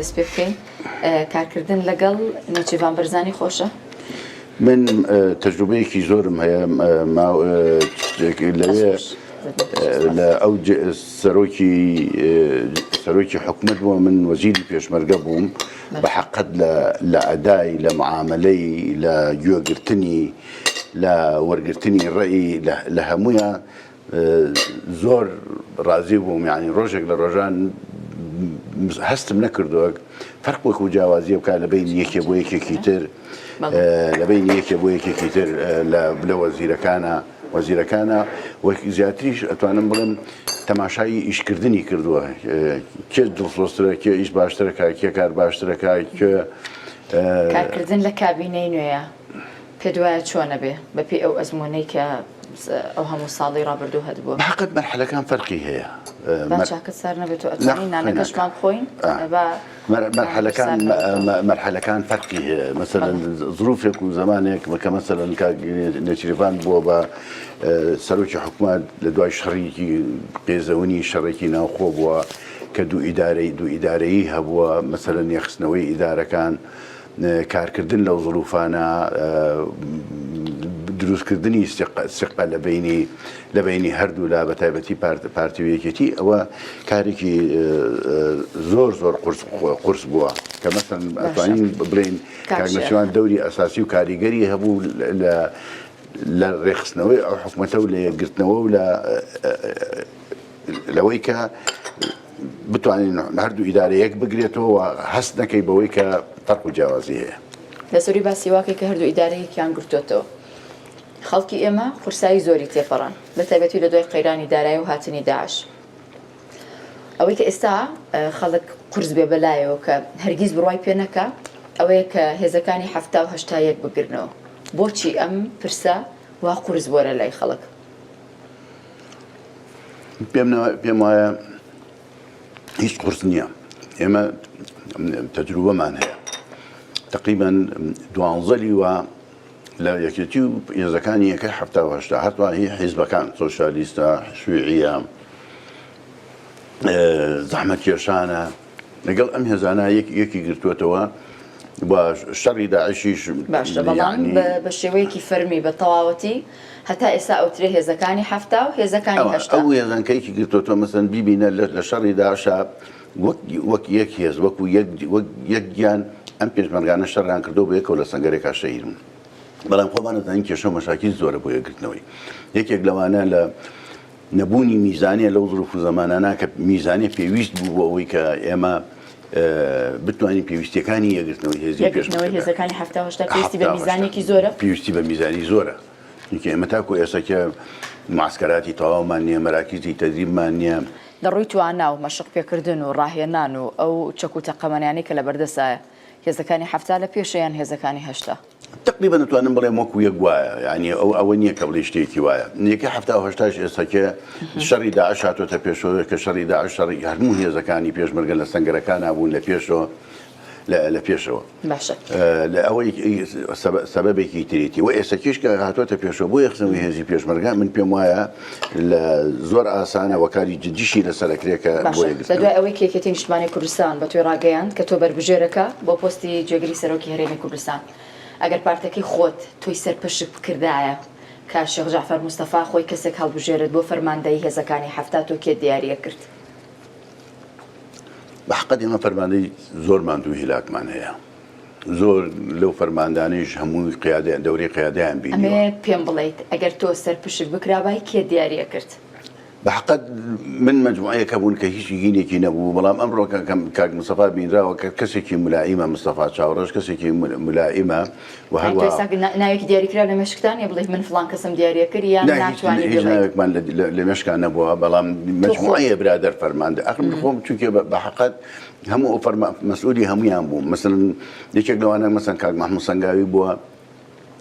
دەست پێ بکەین کارکردن لەگەڵ نێچیرڤان بەرزانی خۆشە؟ من تەجروبەیەکی زۆرم هەیە لەوێ لە ئەو سەرۆکی سەرۆکی حکومت بووە من وەزیری پێشمەرگە بووم بە حەقەت لە ئەدای لە معاملەی لە گوێگرتنی لە وەرگرتنی ڕێی لە هەموویان زۆر ڕازی بووم یانی ڕۆژێک لە ڕۆژان هەستم نەکردووە فەرق وەکو جیاوازیە بکات لە بین یەکێ بۆ یەکێکی تر لە بین یەکێ بۆ یەکێکی تر لە وەزیرەکانە وەزیرەکانە وەک زیاتریش ئەتوانم بڵێم تەماشای ئیشکردنی کردووە کێ دڵسۆزترە کێ ئیش باشترەکە کێ کار باشترەکە کێ کارکردن لە کابینەی نوێیە پێت وایە چۆنە بێ بەپێی ئەو ئەزموونەی کە ئەو هەموو ساڵەی ڕابردوو هەتبووە؟ بەحەقت مەرحەلەکان فەرقی هەیە. با چاکت سار نەبێت تۆ ئەتوانی نانەکەشمان بخۆین با مەرحەلەکان مەرحەلەکان فەرقی هەیە مەسەلەن زروفێک و زمانێک کە مەسەلەن کاک نێچیرڤان بووە بە سەرۆکی حکومەت لە دوای شەڕێکی قێزەونی شەڕێکی ناوخۆ بووە کە دوو ئیدارەی دوو ئیدارەیی هەبووە مەسەلەن یەخستنەوەی ئیدارەکان کارکردن لەو زروفانە دروستکردنی سقە لە بینی لە بینی هەردوو لا بە تایبەتی پارتی و یەکێتی ئەوە کارێکی زۆر زۆر قورس بووە کە مەسەن ئەتوانین بڵێین کاک نەشیوان دەوری ئەساسی و کاریگەری هەبوو لە لە ڕێکخستنەوەی ئەو حکومەتە و لە یەکگرتنەوە و لە لەوەی کە بتوانین هەردوو ئیدارە یەک بگرێتەوە و هەست نەکەی بەوەی کە فەرق و جیاوازی هەیە. لە سەرووی باسی واکەی کە هەردوو ئیدارە یەکیان گرتۆتەوە. خەڵکی ئێمە قورسایی زۆری تێپەڕان، بە تایبەتی لە دوای قەیرانی دارایی و هاتنی داعش. ئەوەی کە ئێستا خەڵک قورس بێ بەلایەوە کە هەرگیز بڕوای پێ نەکا ئەوەیە کە هێزەکانی 70 و 80 یەک بگرنەوە. بۆچی ئەم پرسە وا قورس بووە لە لای خەڵک؟ پێم وایە هیچ قورس نییە ئێمە تەجروبەمان هەیە تقریبا دوانزە لیوا لە یەکێتی و هێزەکانی یەکەی 70 هەتوا هی حیزبەکان سۆسیالیستە شویعیە زەحمەتکێشانە لەگەڵ ئەم هێزانە یەک یەکی گرتووەتەوە و شەڕی داعشیش باشە بەڵام بە شێوەیەکی فەرمی بە تەواوەتی هەتا ئێستا ئەوترێ هێزەکانی 70 و هێزەکانی هەشتا ئەو هێزان کە یەکی گرتووەتەوە مەسەن بیبینە لە شەڕی داعشا وەک وەک یەک هێز وەکو یەک وەک یەک گیان ئەم پێشمەرگانە شەڕیان کردو بە یەکەوە لە سەنگەرێکا شەهید بوون بەڵام خۆمان ئەزانین کێشە و مەشاکیل زۆرە بۆ یەکگرتنەوەی یەکێک لەوانە لە نەبوونی میزانیە لەو زروف و زەمانانە کە میزانیە پێویست بوو بۆ ئەوەی کە ئێمە بتوانین پێویستیەکانی یەکگرتنەوەی هێزی یەکگرتنەوەی هێزەکانی 70 پێویستی بە میزانێکی زۆرە پێویستی بە میزانی زۆرە چونکە ئێمە تاکو ئێستا کە معسکەراتی تەواومان نییە مەراکیزی تەدریبمان نییە. لە ڕووی توانا و مەشق پێکردن و ڕاهێنان و ئەو چەک و تەقەمەنیانەی کە لەبەردەستایە هێزەکانی 70 لە پێشە یان هێزەکانی 80؟ تەقریبەن ئەتوانم بڵێم وەکو یەک وایە یانی ئەو ئەوە نییە کە بڵێی شتێکی وایە یەکە 70 و هەشتاش ئێستا کێ شەڕی داعش هاتۆتە پێشەوە کە شەڕی داعش شەڕی هەموو هێزەکانی پێشمەرگە لە سەنگەرەکانا بوون لە پێشەوە لە پێشەوە باشە لە ئەوەی سەبەبێکی تریتی و ئێستا کێش کە هاتۆتە پێشەوە بۆ یەخستنەوەی هێزی پێشمەرگە من پێم وایە لە زۆر ئاسانە وەکاری جدیشی لەسەرەکرێ کە بۆ باشە لە دوای ئەوەی کە یەکێتی نیشتمانی کوردستان بە تۆی ڕاگەیاند کە تۆ بەربژێرەکە بۆ پۆستی جێگری سەرۆکی هەرێمی کوردستان ئەگەر پارتەکەی خۆت تۆی سەرپشک بکردایە کە شێخ جەعفەر مستەفا خۆی کەسێک هەڵبژێرێت بۆ فەرماندەیی هێزەکانی 70 تۆ کێت دیاری ئەکرد؟ بە حەقت ئێمە فەرماندەی زۆر ماندوو هیلاکمان هەیە زۆر لەو فەرماندانەیش هەمووی قیادە دەورەی قیادەیان بینیوە. ئەمەوێ پێم بڵێیت ئەگەر تۆ سەرپشک بکرابای کێت دیاری ئەکرد؟ بە حەقت من مەجموعەیەک هەبوون کە هیچ هینێکی نەبوو بەڵام ئەمڕۆ کە کاک مستەفا بینراوە کە کەسێکی مولائیمە مستەفا چاوڕەش کەسێکی مولائیمە و هەروە تۆ ئێستا ناوێکی دیاریکراو لە مێشکتا نیە بڵێیت من فڵان کەسم دیاری ئەکرد یان ناتوانی هیچ ناوێکمان لە مێشکا نەبووە بەڵام مەجموعەیە برادەر فەرماندە ئەخر من خۆم چونکە بە حەقت هەموو ئەو فەرما مەسئولی هەموویان بووم مەسەلەن یەکێک لەوانە مەسەن کاک مەحموود سەنگاوی بووە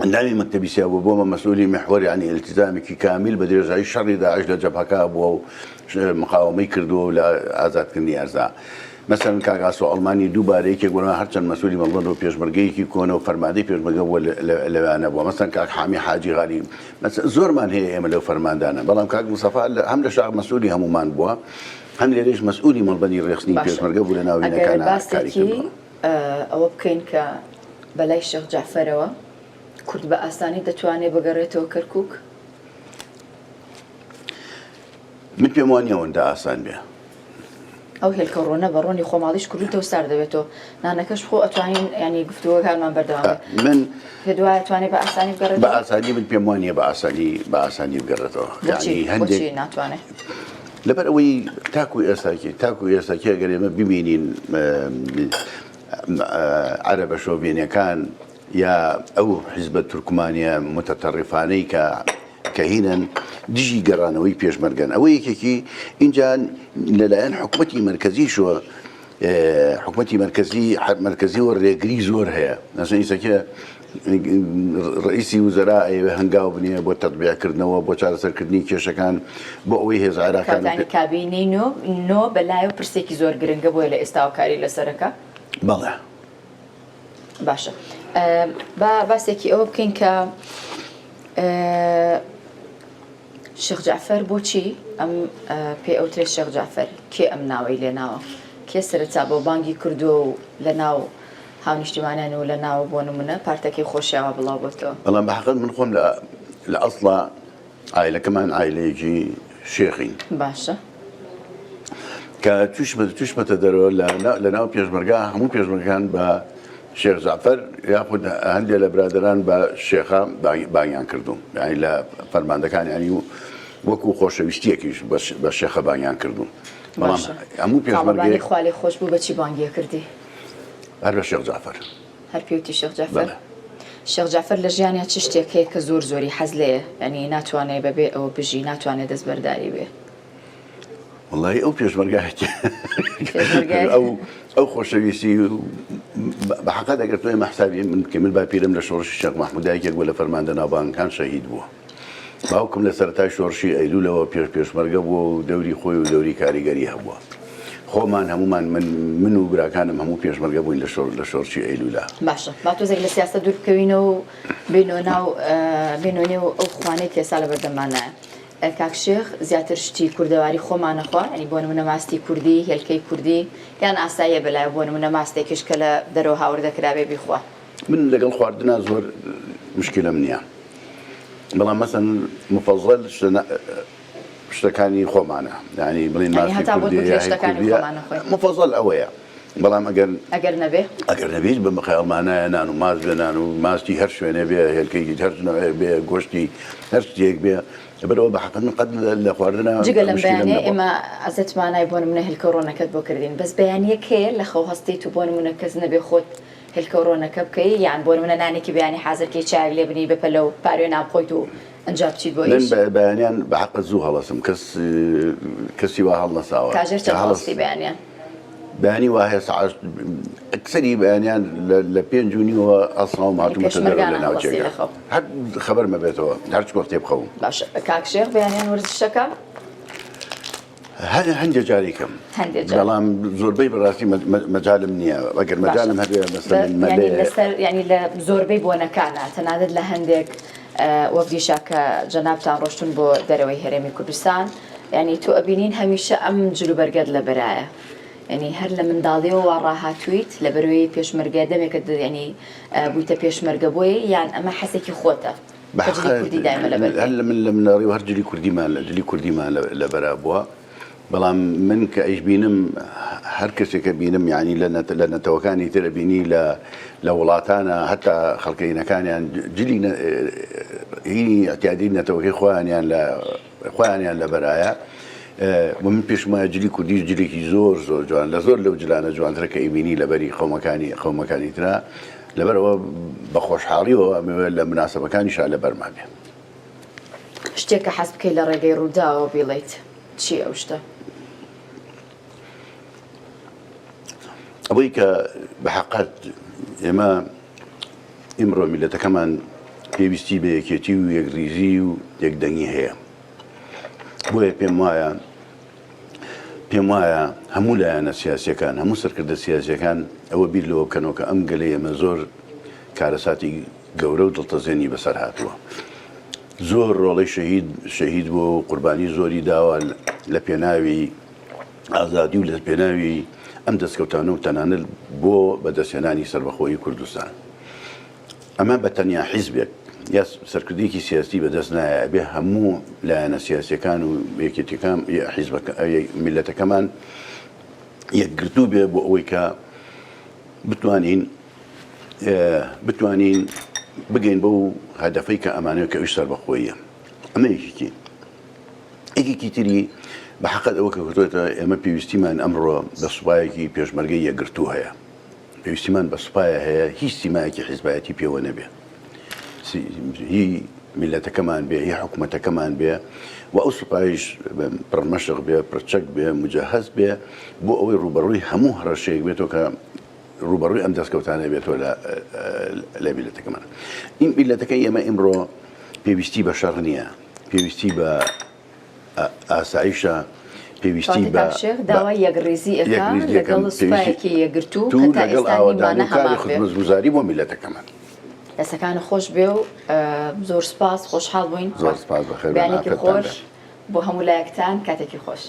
ئەندامی مەکتەبی سیا بوو بۆمە مەسئولی محوەر یعنی التزامێکی کامیل بە درێژایی شەڕی داعش لە جەبهەکە بووە و مقاومەی کردووە و لە ئازادکردنی ئەرزا. مەسەلەن کاک ئاسۆ ئەڵمانی دووبارە یەکێک بووە هەرچەند مەسولی مەڵبەند و پێشمەرگەیەکی کۆنە و فەرماندەی پێشمەرگە بووە لەوێیانە بووە مەسەلەن کاک حامی حاجی غالی مەسەلەن زۆرمان هەیە ئێمە لەو فەرماندانە بەڵام کاک مستەفا هەم لە شاخ مەسئولی هەموومان بووە هەم لێرەیش مەسئولی مەڵبەندی ڕێکخستنی باشە پێشمەرگە بوو لە ناو ئەگەر هینەکانا کاری باسێکی کردووە. ئەوە بکەین کە بەلای شێخ جەعفەرەوە کورد بە ئاسانی دەتوانێ بگەڕێتەوە کەرکوک؟ من پێم وانیە ئەوەندە ئاسان بێ. ئەو هێلکە ڕۆنە بە ڕۆنی خۆماڵیش کردوتە و سارد دەبێتەوە نانەکەش خۆ ئەتوانین ینی گفتوگۆکانمان بەردەوام بێ. من پێت وایە توانێ بە ئاسانی بە بگەڕێتەوە؟ ئاسانی من پێم وانیە بە ئاسانی بە ئاسانی بگەڕێتەوە بۆچی یعنی هەندێک بۆچی ناتوانێ؟ لەبەر ئەوەی تاکو ئێستاکی تاکو ئێستاکی ئەگەر ئێمە ببینین عەرەبە شۆڤێنیەکان یا ئەو حیزبە تورکمانیە متطرفانەی کە کە هینن دژی گەڕانەوەی پێشمەرگەن ئەوە یەکێکی ئینجا لەلایەن حکومەتی مەرکەزیشەوە حکومەتی مەرکەزی مەرکەزیەوە ڕێگری زۆر هەیە مەسەلەن ئیسەکە ڕئیسی وزەرا ئەیەوێ هەنگاو بنێ بۆ تەتبیعکردنەوە بۆ چارەسەرکردنی کێشەکان بۆ ئەوەی هێزە عێراقیان کاتانی کابینەی نۆ نۆ بەلایەوە پرسێکی زۆر گرنگە بۆیە لە ئێستاوە کاری لەسەرەکە. بەڵێ. باشە با باسێکی ئەوە بکەین کە شێخ جەعفەر بۆچی ئەم پێ ئەوترێت شێخ جەعفەر کێ ئەم ناوەی لێناوە کێ سەرەتا بۆ بانگی کردووە و لە ناو هاونیشتیمانیان و لە ناو بۆ نمونە پارتەکەی خۆشیاوە بڵاو بۆتەوە؟ بەڵام بە حەقت من خۆم لە ئەسڵا عایلەکەمان عایلەیەکی شێخین. باشە. کە توشمەتە دەرەوە لە ناو پێشمەرگە هەموو پێشمەرگەکان بە شێخ جەعفەر یاخود هەندێک لە برادەران بە شێخە بانگیان کردووم یانی لە فەرماندەکان ینی و وەکو خۆشەویستیەکیش بە شێخە بانگیان کردووم بەڵام هەموو پێشمەرگەیەک خوا لێ خۆش بوو بە چی بانگیە کردی؟ هەر بە شێخ جەعفەر. هەر پێوتی شێخ جەعفەر؟ شێخ جەعفەر لە ژیانیا چ شتێک هەیە کە زۆر زۆری حەز لێیە یانی ناتوانێ بەبێ ئەوە بژی ناتوانێ دەستبەرداری بێ؟ وەڵایی ئەو پێشمەرگایەتی ئەو ئەو خۆشەویستی بە حەقەت ئەگەر تۆ ئێمە حسابی من بکەی من باپیرم لە شۆڕشی شێخ مەحموود دایکێک بووە لە فەرماندە ناوبانگەکان شەهید بووە باوکم لە سەرەتای شۆڕشی ئەیلوولەوە پێش پێشمەرگە بووە و دەوری خۆی و دەوری کاریگەری هەبووە خۆمان هەمومان من من و براکانم هەموو پێشمەرگە بووین لە شۆڕ لە شۆڕشی ئەیلوولا. باشە با تۆزێک لە سیاسەت دوور بکەوینەوە و بێینەوە ناو بێینەوە نێو ئەو خوانەی کە ئێستا لەبەردەممانایە. کاک شێخ زیاتر شتی کوردەواری خۆمانە خوا یانی بۆ نمونە ماستی کوردی هێلکەی کوردی یان ئاساییە بەلایەوە بۆ نمونە ماستێکیش کە لە دەرەوە هاوردە کرابێ بیخوا. من لەگەڵ خواردنا زۆر مشکیلەم نیە بەڵام مەسەن مفەزەل شتەکانی خۆمانە یانی بڵێن یانی ماستی هەتا بۆت کوردیە بکرێ یا هی شتەکانی کوردیە خۆمانە خۆین. مفەزەل ئەوەیە بەڵام ئەگەر ئەگەر نەبێ؟ ئەگەر نەبێ هیچ بە خەیاڵمانایە نان و ماست بێ نان و ماستی هەر شوێنێ بێ هێلکەی هەر نوعێک بێ گۆشتی هەر شتێک بێ لەبەرئەوە بە حەقت من قەت لە خواردنا جگە لەم مشکیلەم بەیانیە نەبووە. ئێمە عەزێتمانای بۆ نمونە هێلکە و ڕۆنەکەت بۆ کردین بەس بەیانیەک هەیە لە خەو هەستیت و بۆ نمونە کەس نەبێ خۆت هێلکە و ڕۆنەکە بکەی یان بۆ نمونە نانێکی بەیانی حازر کەی چایەک لێ بنێی بە پەلە و پاروێ نان بخۆیت و ئەنجا بچیت بۆ من ئیش. بەیانیان بە حەقت زوو هەڵەسم کەس کەسی وا هەڵنەساوە کاژێر کە چەند هەڵەس هەڵەستی بەیانیان؟ بەیانی وا هەیە سەعات ئەکسەری بەیانیان لە پێنج و نیوەوە هەڵساوم هاتوومەتە دەرەوە لە پێشمەرگانە ناو هەڵەستی جێگا لە خەو. هەر خەبەرمە بێتەوە هەرچ وەختێ بخەوم. باشە کاک شێخ بەیانیان وەرزشەکە؟ هەندێ جاری کەم هەندێ جار. بەڵام زۆربەی بەڕاستی مەجالم نییە ئەگەر باشە مەجالم هەبێ مەسەلەن یانی مەلێ لەسەر یانی لە زۆربەی بۆنەکانە تەنانەت لە هەندێک وەفدیشا کە جەنابتان ڕۆشتون بۆ دەرەوەی هەرێمی کوردستان یانی تۆ ئەبینین هەمیشە ئەم جلوبەرگەت لەبەرایە یانی هەر لە منداڵیەوە وا ڕاهاتوویت لەبەرەوەی پێشمەرگە دەمێکە یانی بوویتە پێشمەرگە بۆیە یان ئەمە حەزێکی خۆتە کە جلی کوردی دایمە لەبەر هەر لە من لە مناڵی و هەر جلی کوردیمان لە جلی کوردیمان لەبەرا بووە بەڵام من کە ئەیش بینم هەر کەسێکە بینم یعنی لە لە نەتەوەکانی تر بینی لە لە وڵاتانە هەتا خەڵکەینەکانیان جلی هینی اعتیادی نەتەوەکەی خۆیانیان لە خۆیانیان لەبەرایە و من پێشم وایە جلی کوردیش جلێکی زۆر زۆر جوان لە زۆر لەو جلانە جوانترە کە ئەیبینی لەبەری قەومەکانی قەومەکانی ترا لەبەرئەوە بە خۆشحاڵیەوە ئەمەوێت لە مناسەبەکانیشا لەبەرما بێ. شتێک کە حەز بکەی لە ڕێگەی ڕووداوەوە بیڵێیت چییە ئەو شتە؟ ئەوەی کە بە حەقەت ئێمە ئیمڕۆ میللەتەکەمان پێویستی بە یەکێتی و یەکریزی و یەکدەنگی هەیە. بۆیە پێم وایە پێم وایە هەموو لایەنە سیاسیەکان، هەموو سەرکردە سیاسیەکان ئەوە بیر لەوە بکەنەوە کە ئەم گەلەی ئێمە زۆر کارەساتی گەورە و دڵتەزێنی بەسەر هاتووە. زۆر ڕۆڵەی شەهید شەهید بووە و قوربانی زۆری داوە لە پێناوی ئازادی و لە پێناوی ئەم دەستکەوتانە و تەنانەت بۆ بەدەستهێنانی سەربەخۆیی کوردستان. ئەمە بە تەنیا حیزبێک یا سەرکردەیەکی سیاسی بەدەست نایە، ئەبێ هەموو لایەنە سیاسیەکان و یەکێتیەکان حیزبەکە میللەتەکەمان یەکگرتوو بێ بۆ ئەوەی کە بتوانین بتوانین بگەین بەو هەدەفەی کە ئەمانەوێت کە ئەویش سەربەخۆییە. ئەمە یەکێکی. یەکێکی تری بە حەقت ئەوە کە کردوێتە ئێمە پێویستیمان ئەمڕۆ بە سوپایەکی پێشمەرگەی یەکگرتوو هەیە. پێویستیمان بە سوپایە هەیە هیچ سیمایەکی حیزبایەتی پێوە نەبێ هی میلەتەکەمان بێ هی حکوومەتەکەمان بێ و ئەو سوپایش پڕمەشق بێ پرچەک بێ مجهز بێ بۆ ئەوەی ڕوبەڕووی هەموو هەڕەشەیەک بێتەوە کە ڕوبەڕووی ئەم دەستکەوتانە بێتەوە لە میلەتەکەمان ئیم میلەتەکە ئێمە ئیمڕۆ پێویستی بە شەڕ نییە پێویستی بە ئاسایشە پێویستی بە شێخ داوای یەکڕیزی ئەکا لەگەڵ سوپایەکی یەکگرتوو کە تا لەگەڵ ئێستا ئاوەدانی نیمانە و کاری هەمان بێ. خزمەتگوزاری بۆ میللەتەکەمان. دەستەکانت خۆش بێ و زۆر سوپاس خۆشحاڵ بووین. زۆر سوپاس بەخێر بێن بەیانێکی ئافرەتتان خۆش بێ. بۆ هەموو لایەکتان کاتێکی خۆش.